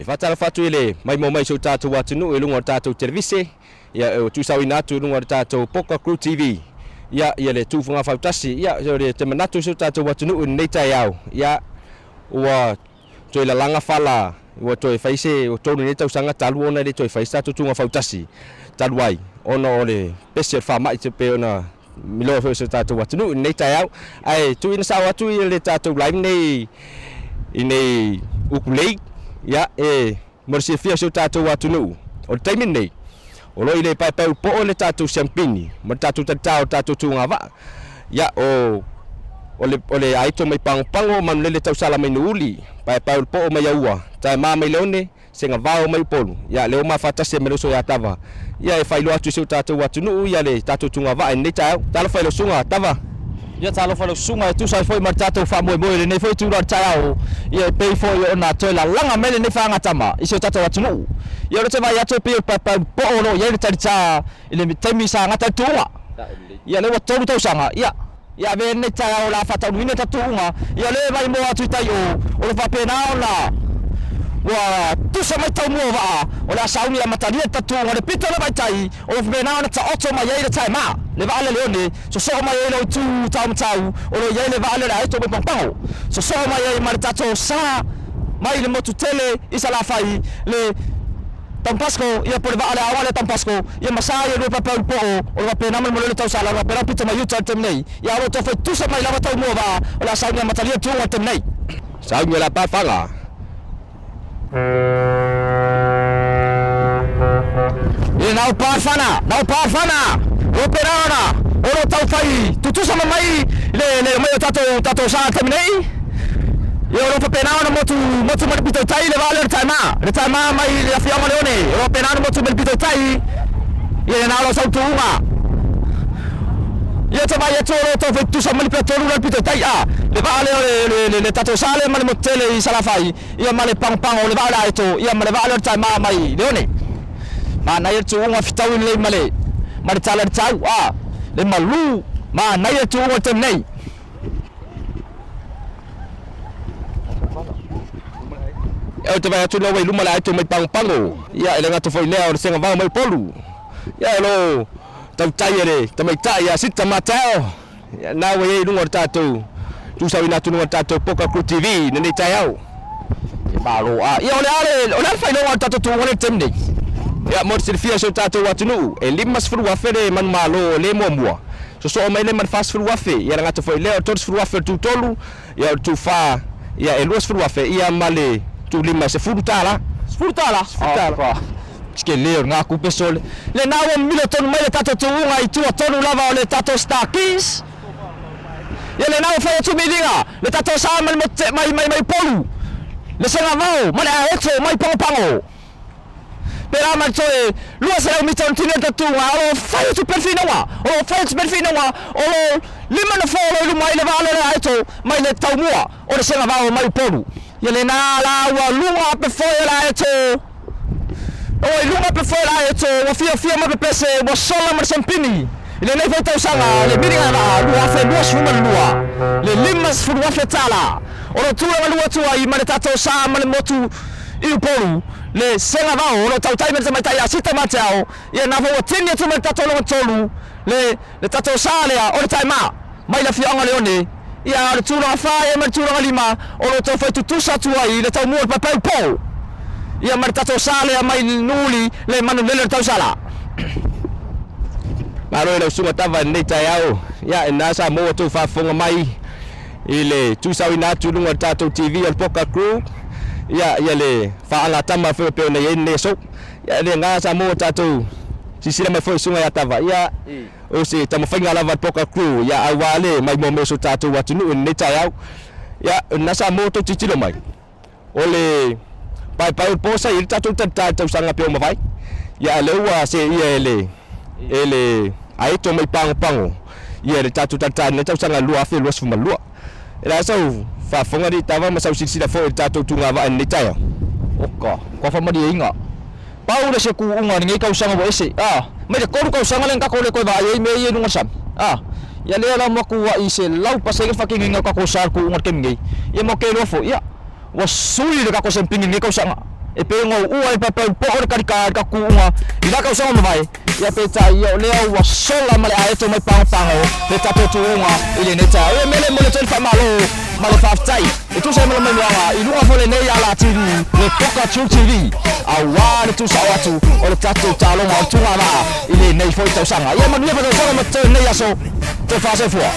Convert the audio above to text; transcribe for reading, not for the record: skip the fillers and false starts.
E faatalofa atu i le maimoa mai i si o tatou atunuu i luga o le tatou televise, ia e tuusaoina atu i luga o le tatou Poka Crew TV. Ia, ia le tufuga fautasi, ia o le te manatu i si o tatou atunuu i lenei taeao, ia ua toe lalaga fala, ua toe fai se, ua tolu nei tausaga talu ona e le toe fai se tatou tuuga fautasi talu ai ona o le pese o le faamai e pei ona miloa foi o si o tatou atunuu i lenei taeao. Ae tuuina sao atu ia le tatou live nei i nei ukulei, ia e mo le silafia o si o tatou atunuu, o le taimi lenei, o lo o i le paepaeulupo'o le tatou siampini ma le tatou talitā o le tatou tugavaa. Ia, o o le o le aito mai Pagopago, Manulele tausala mai Nuuuli, paepaeulupo'o mai Aua, taema mai Leone, Sega vao mai Upolu, ia lea ua mafaatasi ai ma le uso ia Tava, ia e faailoa atu i si o tatou atunuu ia le tatou tugavaa i lenei taeao. Talofa i lau susuga Tava. Ia talofa i lau susuga e tusa ai foi ma le tatou faamoemoe i lenei foi itula o le taeao, ia e pei foi ona toe lalaga mai lenei faagatama i si o tatou atunuu. Ia o lea ou te vaai atu e pei o le paepaeulupo'o o lo o i ai le talita i le taimi sa gata ai le tuuga. Ia lea ua tolu tausaga, ia. Ia avea lenei taeao o le a faataunuuina ta tuuga, ia lea e maimoa atu i tai o, o lo faapena ona ua tusa mai taumua o vaa, o le a sauni e amatalia ta tuuga le pito lava i tai, o lo faapena ona taoto mai ai le taema, le vaa lea le one, sosoo mai ai lou itu taumatau, o lo i ai le vaa lea o le a eto mai pagopago, sosoo mai ai ma le tatou sa mai le motu tele i Salafai, le. Tampasco, ia po o le vaa o le aoga lea Tampasco, ia ma sa ia lua paepaeulu poo, o lo faapena ma le molele tausa lalo faapena pito mai uta i le taimi nei. Ia o lo o tau fai tusa mai lava tau mua vaa o le a sauni amatalia le tuuga i le taimi nei. Sauni o le a paepaga. Ia nau paefana, nau paefana, o pena ona o lo o tau fai tutusa ma mai le le mai o tatou tatou sa i le taimi nei. Ia o lo o faapena ona motu motu mai le pito i tai le vaa lea o le taema, le taema mai le afioaga o Leone, o lo o faapena ona motu mai le pito i tai, ia lena o lo o sau tuuga. Ia te vaai atu o lo o tau fai tutusa mai le peatolu la le pito i tai, a, le vaa lea o le, le, le, le tatou sa lea ma le motu tele i Salafai, ia ma le pagopago o le vaa o le aeto, ia ma le vaa lea o le taema mai Leone. Manaia le tuuga fitaui lelei ma le, ma le tala i le tau, a, le malu, manaia le tuuga i le taimi nei. Ou te vaai atu lea ua i luma le aito mai Pagopago. Ia, e le gata foi i lea o le sega vao mai Upolu. Ia, o lo o tautai e le tamaitai ia Sita Mateo. Ia, na ua i ai i luga o le tatou tusauina atu i luga o le tatou Poka Crew TV i lenei taeao. Ia malo a. Ia, o le a le, o le a le faailoga o le tatou tuuga lea i le taimi nei? Ia, mo le silafia e si o tatou atunuu, e 50,000 le manumalo o le muamua. Sosoo mai lea ma le 40,000, ia le gata foi lea o le 30,000 o le tutolu, ia o le tufa, ia e 20,000, ia ma le tulima e $10. $10? $10. Tele o lena tupe sole. Lena ua mimilo tonu mai le tatou tuuga i tua tonu lava o le tatou Star Keys. Ia lena ua fai atu miliga le tatou sa mai le motu mai mai mai Upolu, le Sagavao ma le Aeto mai Pagopago. Pērā ma le toe 200 mita o le tino o le tatuga, o lo o fai atu pea le finauga, o lo o fai atu pea le finauga, o lo o lima nofoa o lo o i luma ai le vaa lea o le aeto mai le taumua o le sega vao mai Upolu. Ia lena la ua luga ape foi o le aeto, ua i luga ape foi o le aeto, ua fiafia ma pepese, ua sola ma le sampini. I lenei foi tausaga, le miliga vaa 2022, le $50,000 o lo o tulaga lua atu ai ma le tatou sa ma le motu i Upolu, le sega vao o lo o tautai ma le tamaitai ia Sita Mateao, ia na foi ua tini atu ma le tatou loga tolu, le le tatou sa lea o le taima mai le afioaga o Leone, ia o le tulaga fa ia ma le tulaga lima o lo o tau fai tutusa atu ai le taumua o le paepae Upolu, ia ma le tatou sa lea mai Nuuli le manulele o le tausala. Malo i lau susuga Tava i lenei taeao, ia e na sa maua tou faafofoga mai i le tuusaoina atu i luga o le tatou TV o le Poka Crew, ia, ia le faagatama foi e pei ona i ai lenei aso. Ia, e le gā sa maua tatou silasila mai foi i susuga ia Tava, ia, o se taumafaiga lava a le Poka Crew, ia, aua le maimoa mai o so tatou atunuu i lenei taeao. Ia, o lena sa maua tou tilotilo mai, o le paepae o le po sa i ai le tatou talita i le tausaga pei ua mavae. Ia, a o lea ua seia e le, e le aeto mai pagopago ia le tatou talita i lenei tausaga 2022. E le a sau faafofoga alii tava ma sau silasila foi i le tatou tugavaa i lenei taeao. Oka, kua faamalieina. Pau le se kuuga i lenei tausaga ua ese, a, mai le tolu tausaga lea na tatou le toe vaai ai mea ia i luga o le sami, a. Ia lea la matuai 100% le faatinoina o tatou sa i le kuuga i le taimi nei. Ia ma ou te iloa foi, ia, ua sui le tatou sempini i lenei tausaga. E pei ona uua le paepaeulupo'o le kalika i le tatou tuuga i la tausaga ua mavae, ia peitai ia o lea ua sola ma le aeto mai pagopago le tatou tuuga i lenei taeao. Ia mele momoli atu ai le faamalo ma le faafetai e tusa ai ma le maimoaga i luga foi o lenei ala TV, le Poka True TV, auā le tuusao atu o le tatou taaloga o le tugavaa i lenei foi tausaga. Ia manuia faatausaga ma totoe lenei aso. Toe faasoifua.